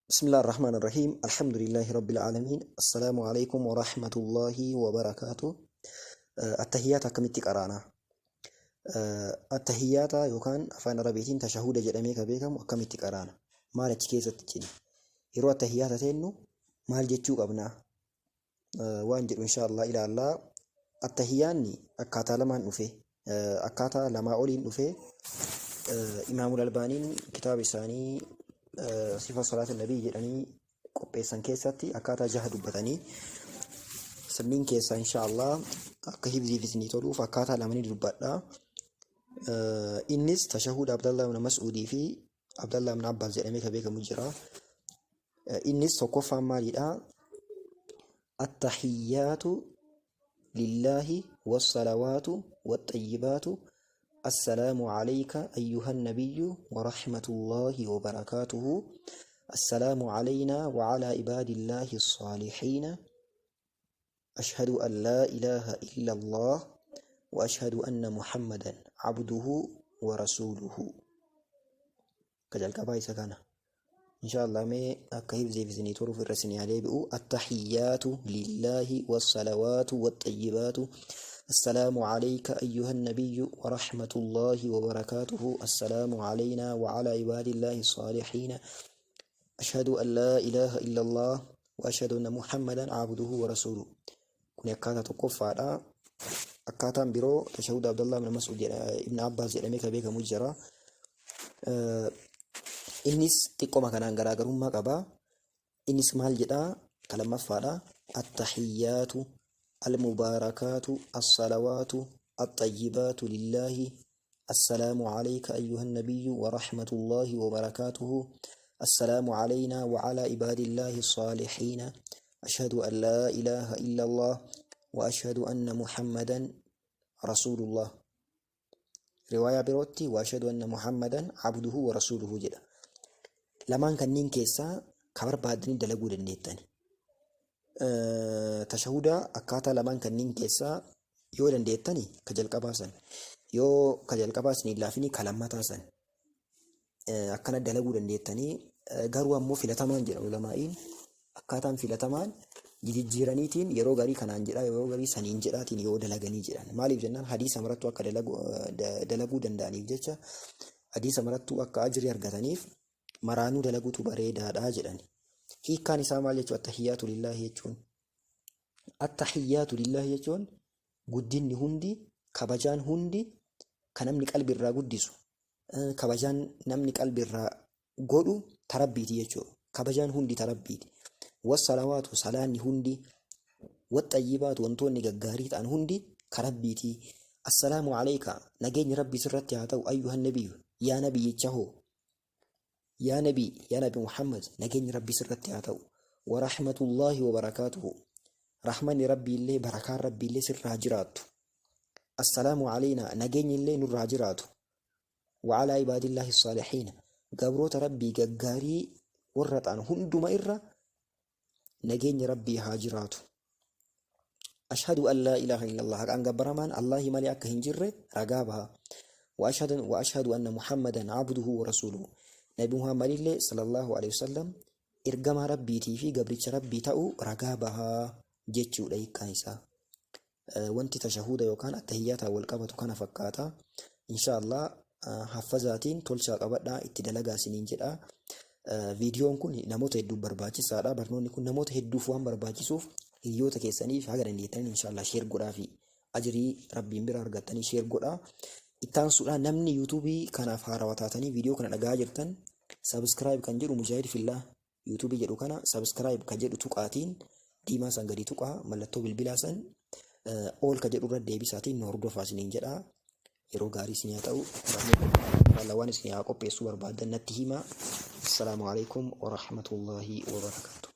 بسم الله الرحمن الرحيم الحمد لله رب العالمين السلام عليكم ورحمة الله وبركاته. Attahiyyaata akkamitti qaraana? Attahiyyaata yookaan afaan Arabiitiin tashahuda jedhamee kan beekamu akkamitti qaraana? Maal achi keessatti cina? Yeroo attahiyyaata teennu maal jechuu qabna? Waan jedhu insha Allah ilaallaa. Attahiyyaanni akkaataa lamaan dhufe, akkaataa lamaa oliin dhufe. Imaamul Albaaniin kitaaba isaanii Sifa Salaata Nabii jedhanii qopheessan keessatti akkaataa jaha dubbatanii, sanniin keessaa insha Allah akka hifziif isinii toluuf akkaataa lamanii dubbadha. Innis tashahuda Abdallah ibn Mas'uudii fi Abdallah ibn Abbaas jedhamee kan beekamu jira. Innis tokkoffaan maalidha? Attahiyyaatu lillaahi wassalawaatu waxxayyibaatu, assalaamu alayka ayyuhan nabiyyu wa rahmatullaahi wa barakaatuhu, assalaamu alaynaa wa alaa ibaadillaahi saalihiina, ashhadu an laa ilaaha illallah wa ashhadu anna muhammadan abduhu wa rasuuluhu. Ka jalqabaa isa kana. Insha Allah mee akka hifziif isinii toluuf irra isinii haa deebi'u. Attahiyyaatu lillaahi wassalawaatu waxxayyibaatu, assalaamu alayka ayyuha nabiyyu wa rahmatullaahi wa barakaatuhu, assalaamu alaynaa wa alaa ibaadillaahi saalihiina, ashhadu an laa ilaaha illallah wa ashhadu anna muhammadan abduhu wa rasuuluhu. Kuni akkaataa tokkoffaadha. Akkaataan biroo tashahuda Abdallah ibn Mas'ud ibn Abbas jedhamee kan beekamu jira. Innis xiqqoma kanaan garaagarummaa qaba. Innis maal jedhaa? Ka lammaffaadha. Attahiyyaatu almubaarakaatu assalawaatu axxayyibaatu lillaahi, assalaamu alayka ayyuhan nabiyyu wa rahmatullaahi wa barakaatuhu, assalaamu alaynaa wa alaa ibaadillaahi saalihiina, ashhadu an laa ilaaha illallah wa ashhadu anna muhammadan rasuulullah. Riwaayaa birootti wa ashhadu anna Muhammadan abduhu wa rasuuluhu jedha. Lamaan kanneen keessaa ka barbaaddanii dalaguu dandeettani. Tashahuda akkaataa lamaan kanneen keessaa yoo dandeettani ka jalqabaa san, yoo ka jalqabaa isin hin laafini ka lammataa san akkana dalaguu dandeettanii. Garuu ammoo filatamaan jedha ulamaa'iin, akkaataan filatamaan jijijjiiraniitiin yeroo garii kanaan jedhaa, yeroo garii saniin jedhaatiin yoo dalaganii jedhan. Maaliif jennaan, hadiisa marattuu akka dalaguu danda'aniif jecha, hadiisa marattuu akka ajrii argataniif maraanuu dalaguutu bareedaadha jedhan. Hiikkaan isaa maal jechuun? Attahiyyaatu lillaahi jechuun, attahiyyaatu lillaahi jechuun guddinni hundi, kabajaan hundi, kan namni qalbi irraa guddisu, kabajaan namni qalbi irraa godhu ta Rabbiiti jechuudha. Kabajaan hundi ta Rabbiiti. Wassalawaatu, salaanni hundi, waxxayyibaatu, wantoonni gaggaarii ta'an hundi ka Rabbiiti. Assalaamu alayka, nageenyi Rabbii sirratti haa ta'u, ayyuhan nabiyyu, yaa nabiyyicha hoo, yaa nabii, yaa nabi Muhammad, nageenyi Rabbii sirratti haa ta'u. Wa rahmatullaahi wa barakaatuhu, rahmanni Rabbii illee, barakaan Rabbii illee sirraa jiraattu. Assalaamu alaynaa, nageenyi illee nurraa jiraatu. Wa alaa ibaadillaahi saalihiina, gabroota Rabbii gaggaarii warra ta'an hunduma irra nageenyi Rabbii haa jiraatu. Ashhadu an laa ilaaha illallah, haqaan gabbaramaan Allaahi malee akka hin jirre ragaa baha. Wa ashhadu anna Muhammadan abduhu wa rasuuluhu. Nabi Muhammadillee sallallahu alaihi wasallam ergamaa Rabbiitii fi gabricha Rabbii ta'uu ragaa bahaa jechuudha hiikkaan isaa. Wanti tashahuuda yookaan attahiyyaataan wal qabatu kana fakkaata. Insha Allah haffazaatiin tolchaa qabadhaa, itti dalagaa isiniin jedha. Viidiyoon kun namoota hedduuf barbaachisaadha. Barnoonni kun namoota hedduuf waan barbaachisuuf hiriyoota keessaniif haga dandeettaniin insha Allah share godhaa fi ajrii Rabbiin bira argattanii share godhaa. Ittaansuudhaan namni yuutuubii kanaaf haarawaa taatanii viidiyoo kana dhagahaa jirtan, subscribe kan jedhu, Mujaahid Fillaa yuutuubii jedhu kana subscribe kan jedhu tuqaatiin diimaa san gadi tuqaa, mallattoo bilbilaa san all ka jedhu irra deebisaatiin nu hordofaa isiniin jedha. Yeroo gaarii isin haa ta'u. Barnoota waan isin haa qopheessuu barbaaddan natti himaa. Assalaamu alaikum wa rahmatullahi wa barakaatuh.